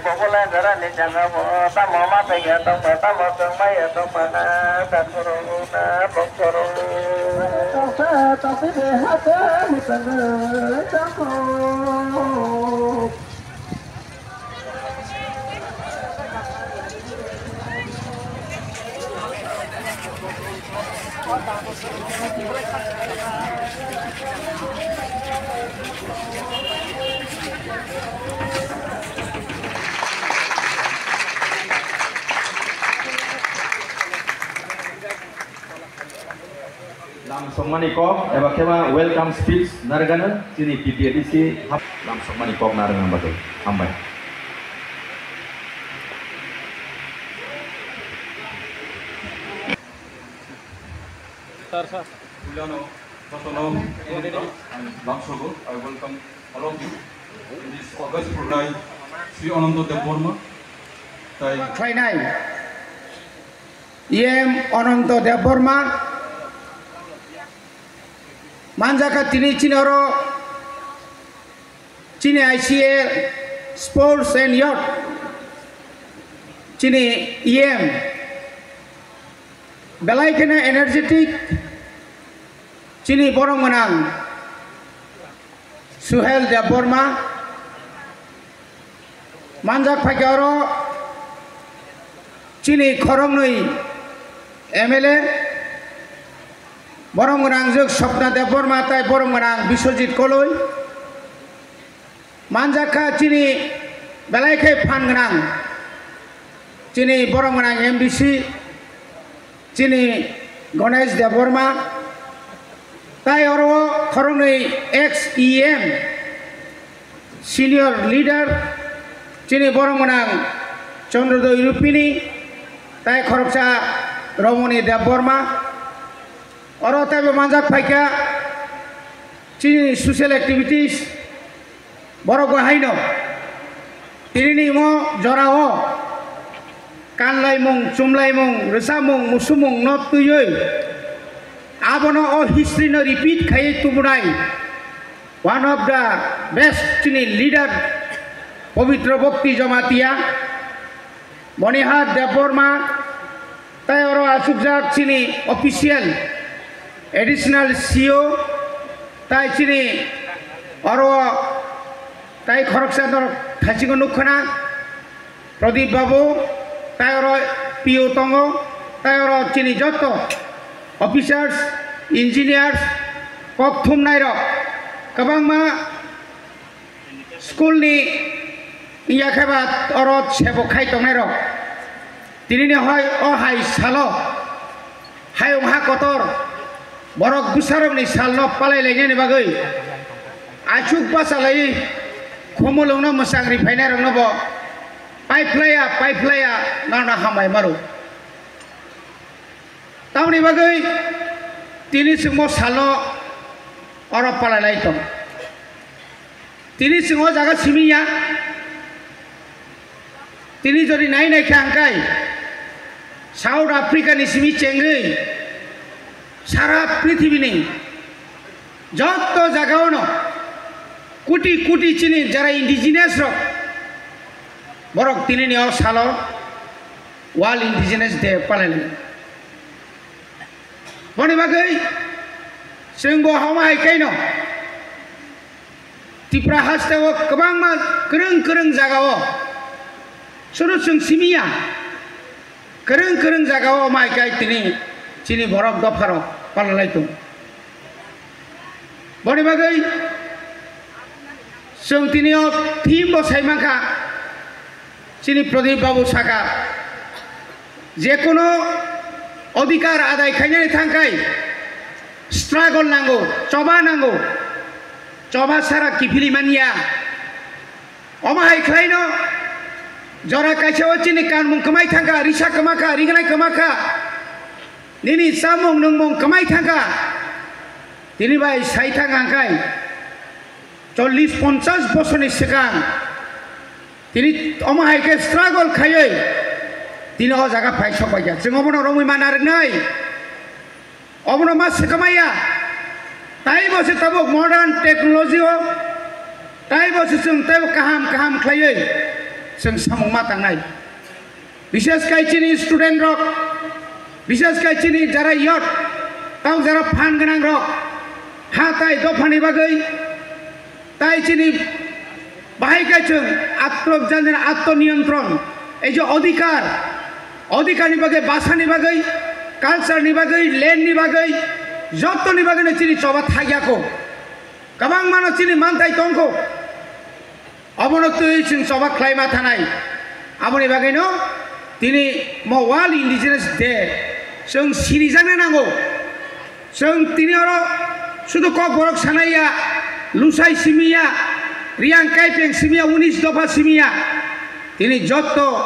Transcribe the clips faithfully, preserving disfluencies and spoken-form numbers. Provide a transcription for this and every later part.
Bobole gara ni jaga bo tamo ma tengya tongma, tamo tongma ya tongma na, dan borok na bokchorok. Lam songmani kok eba khe ba welcome speech narwkgano chini P T A D C hap lam songmani kok narwkna bagwi hambai. Sir, sir. Juliano, Kotono, Kotono, and Lamsogo, I welcome all of you in this August Purnai, Sri Ananta Debbarma. Tai khlainai. E M Ananta Debbarma. Manjaka tini chini oro chini I C A Sports and Youth, chini E M, belai kheno energetic, chini borok gwnang Suhel Debbarma, manjak phaikha oro chini khoroknwi M L A, borom gwnang jwk Swapna Debbarma tai borom gwnang Biswajit Koloi. Manjak kha chini belai khe phan gwnang chini borom gwnang M D C, chini Ganesh Debbarma, tai oro khoroknwi ex E M, senior leader, chini borom gwnang Chandrodoi Rupini, tai khoroksa Romoni Debbarma. Oro taibo manjak phaikha chini social activities. Borok bo haino tinini imo jorao kanlaimung, chumlaimung, rwchapmung, musumung no twiwi abono o history no repeat khaiwi tubunai one of the best chini leader Pabitra Bhakti Jamatia, Monihar Debbarma, tai oro achukjak chini official additional C O, tai chini oro tai khoroksa norok thaisingo nukkhana Pradip Babu, tai oro P O tongo, tai oro chini joto officers, engineers, kok thumnairok kwbangma school ni wngya khe ba oro sebo khai tongnairok. Tinini hoi o hai salo hayung ha kotor borok bwsarokni salno palai lainani bagwi achuk bachalai khumulwngno mwchang ri phainairokno bo paiphlaiya, paiphlaiya norokno hambai maro. Tamoni bagwi tini chwngmo salno oro palai lai tong. Tini chwng o jaga simi ya. Tini jodi nai nai khe ang kai South Africa ni simi chengwi sara prithibini joto jagao no kuti kuti chini jara indigenous rok borok tini ni o salo World Indigenous Day palai lai. Boni bagwi chwng bo hama hai khaino Tripura haste o kwbangma kwrwng kwrwng jaga o suru chwng simiya kwrwng kwrwng jaga o mai kai tini chini borok dopharok palalai tongo. Boni bagwi chwng tini o theme bo sai mankha, chini Pradip Babu saka, je kono odhikar adai khainani thangkai struggle nango, choba nango, choba sara kiphili manya. Omo hai khlaino jora kaisa o chini kanmung kwmai thangkha, risa kwmakha, rignai kwmakha, nini chamung nungmung kwmai thangkha. Tini bai sai thang hangkai chollish ponchash bosorni swkang tini omo hai khe struggle khaiwi tini o jaga phai sokpaikha. Chwng obono romwi mana rwnai. Obono ma swkang maya. Taibo se tabuk modern technology o, taibo se chwng taibo kaham kaham khlaiwi chwng samung ma tangnai. Bishes kai chini student rok, bishes kai chini jara youth, tau jara phan gwnang rok, ha tai dophani bagwi, tai chini bahai kai chwng atro janjana atto niyantron, ei je odhikar, odhikarni bagwi, bhashani bagwi, cultureni bagwi, landni bagwi, jottoni bagwino chini choba thakyako. Kwbangmano chini manthai tongkho. Obono twi chwng choba khlaima thanai. Aboni bagwino tini mo World Indigenous Day chwng sinijakna nango. Chwng tini oro sudu Kokborok sanai ya, Lusai simi ya, Riyang Kaipeng simi ya, unis dopha simi ya. Tini jotto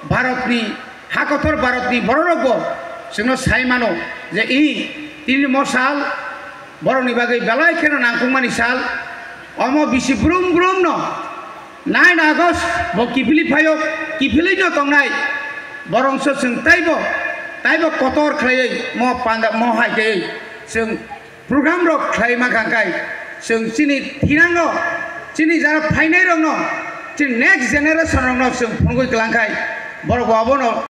Bharatni, ha kotor Bharatni bororokbo chwngno sai mano je i tini mo sal borokni bagwi belai kheno nangkukmani sal. Omo bisi brum brumno nine August bo kiphilwi phaio, kiphilwino tongnai. Borokso chwng taibo, taibo kotor khlaiwi mo panda, mo hai khe chwng program rok khlai mankha, hwnkhe chwng chini thinango, chini jara phainai rokno, chini next generation rokno chwng phunugwi kwlangkhai, borok bo abono